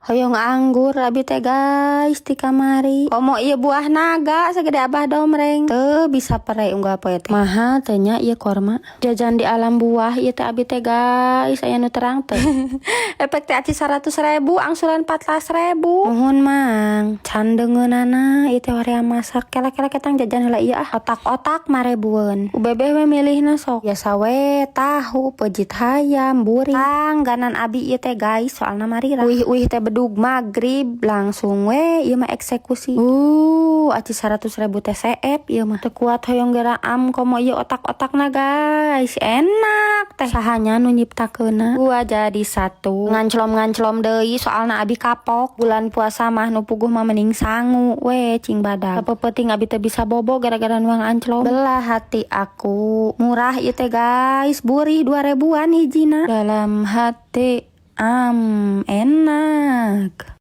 Hoyong anggur abi teh, guys, ti kamari. Komo ieu buah naga segede Abah Domreng. Teu bisa pere unggal poe teh. Mahal teh nya ieu korma. Jajan di alam buah ieu teh abi teh, guys, aya nu terang teh. Efek teh aci 100 ribu, angsuran 14 ribu. Nuhun, Mang. Can deungeunana ieu teh hoream masak. Kela-kela ketang jajan heula ieu ah. Otak-otak 5 ribueun. Ubebeh we milihna sok. Biasa we tahu, peujeut hayam, burik. Langganan abi ieu teh, guys, soalna marira. Uih-uih teh bedug magrib langsung we ieu mah eksekusi. Aci 100 ribu teh seep ieu mah. Teu kuat hoyong geraam komo ieu otak-otakna, guys. Enak teh. Sahanya nu nyiptakeunna. Dua jadi satu. Nganclom-nganclom deui soalna abi kapok. Bulan puasa mah nu puguh mah mending sangu we cing badag. Sapeupeting abi teu bisa bobo gara-gara nuang anclom. Belah hati aku. Murah ieu teh, guys, burih 2 ribuan hijina. Dalam hati am enak.